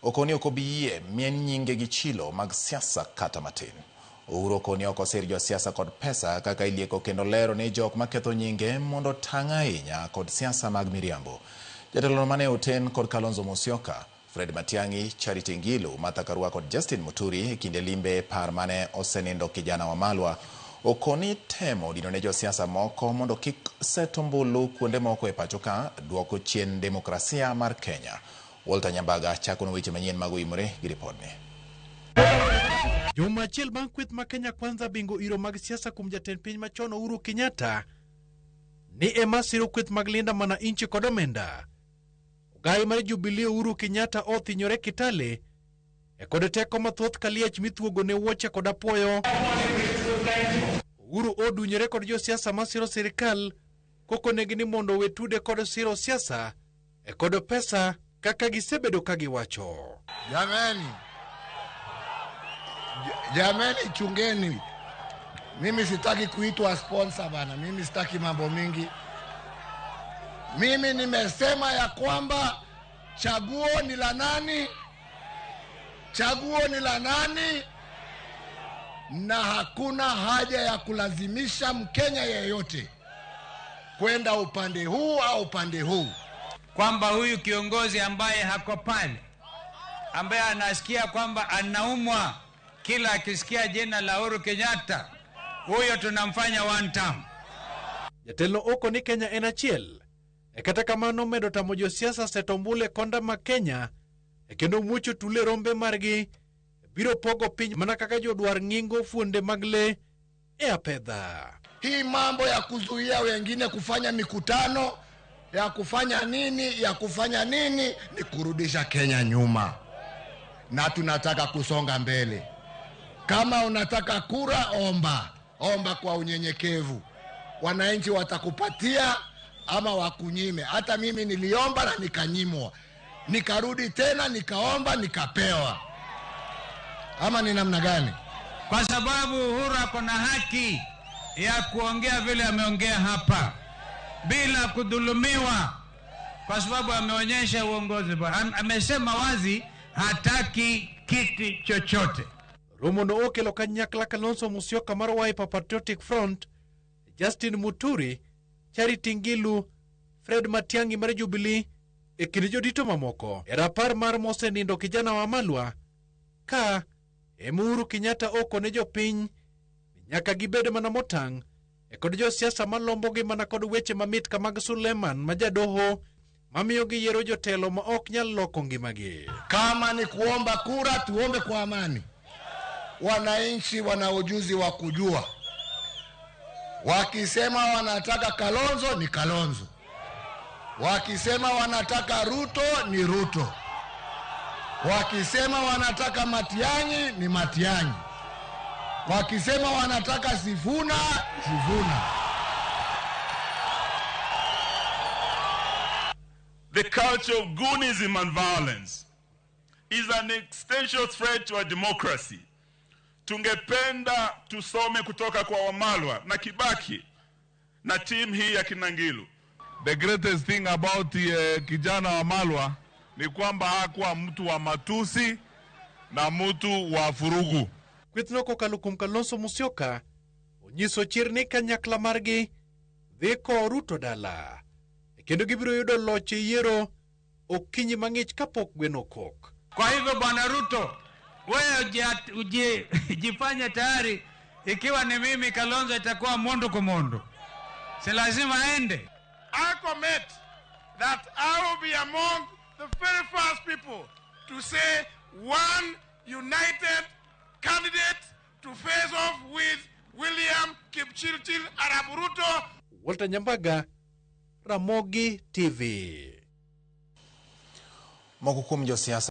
Okoni ok obi yie mien nyinge gi chilo mag siasa kata matin. Uhuru okoni ok osir josiasa kod pesa kaka ilieko kendo lero ni jok maketho nyinge mondo tang' ahinya kod siasa mag miriambo. Jatelono mane oten kod Kalonzo Musyoka, Fred Matiang'i, Charity Ngilu, Martha Karua kod Justin Muturi e kinde limbe e par mane osenindo kijana Wamalwa okoni temo dinone josiasa moko mondo kik set ombulu kuonde moko e pacho ka duoko chien demokrasia mar Kenya. Walter Nyambaga chakonwa weche manyien mag Oimore gi ripodni. Juma achiel bang' kweth ma Kenya Kwanza bingo iro mag siasa kuom jatend piny machon Uhuru Kenyatta ni ema siro kweth mag Linda Mwananchi kod omenda. Ogai mar Jubilee Uhuru Kenyatta othinyore Kitale e kod teko mathoth kaliech mithuogo ne wuoche kod apuoyo. Uhuru odunyore kod josiasa masiro sirikal kokonegi ni mondo owe tude kod siro siasa e kod pesa kaka gisebedo ka giwacho. Jameni, jameni, chungeni. Mimi sitaki kuitwa sponsor bana, mimi sitaki mambo mingi. Mimi nimesema ya kwamba chaguo ni la nani? Chaguo ni la nani? Na hakuna haja ya kulazimisha Mkenya yeyote kwenda upande huu au upande huu, kwamba huyu kiongozi ambaye hako pale, ambaye anasikia kwamba anaumwa kila akisikia jina la Uhuru Kenyatta, huyo tunamfanya one term. Jatelo oko ni Kenya en achiel. E kata kamano medo tamo josiasa seto ombulu e konda ma Kenya e kendo muocho tule rombe margi biro pogo piny mana kaka jodwar ng'ingo fuonde mag le e apedha. Hii mambo ya kuzuia wengine kufanya mikutano ya kufanya nini ya kufanya nini ni kurudisha Kenya nyuma, na tunataka kusonga mbele. Kama unataka kura, omba omba kwa unyenyekevu, wananchi watakupatia ama wakunyime. Hata mimi niliomba na nikanyimwa, nikarudi tena nikaomba nikapewa. Ama ni namna gani? Kwa sababu Uhuru ako na haki ya kuongea vile ameongea hapa bila kudhulumiwa, kwa sababu ameonyesha uongozi bora. Amesema wazi hataki kiti chochote. Romo no okelo kanyakla Kalonzo Musyoka mar Wiper Patriotic Front, Justin Muturi, Charity Ngilu, Fred Matiang'i mar Jubilee e kind jodito mamoko e rapar mar mosenindo kijana Wamalwa ka ema Uhuru Kenyatta okone jopiny nyaka gibed mana motang' e kod josiasa malombogi mana kod weche mamit ka mag Suleman ma jadoho mamiyo giyiero jotelo ma ok nyal loko ngimagi. Kama ni kuomba kura, tuombe kwa amani. Wananchi wana ujuzi wa kujua, wakisema wanataka Kalonzo ni Kalonzo, wakisema wanataka Ruto ni Ruto, wakisema wanataka Matiang'i ni Matiang'i, wakisema wanataka Sifuna Sifuna. The culture of goonism and violence is an existential threat to our democracy. Tungependa tusome kutoka kwa Wamalwa na Kibaki na timu hii ya kina Ngilu. The greatest thing about kijana Wamalwa ni kwamba hakuwa mtu wa matusi na mtu wa furugu. Kwethno kokalo kuom Kalonzo Musyoka onyiso chir ni kanyakla margi dhi kowo Ruto dala kendo gibiro yudo loch e yiero okinyi mang'ich kapok gweno okok. Kwa hivyo Bwana Ruto, wewe jifanye tayari, ikiwa ni mimi Kalonzo itakuwa mundu kwa mundu, si lazima aende. I commit that I will be among the very first people to say one united candidate to face off with William Kipchirchir Arap Ruto. Walter Nyambaga, Ramogi TV. Moko kuom josiasa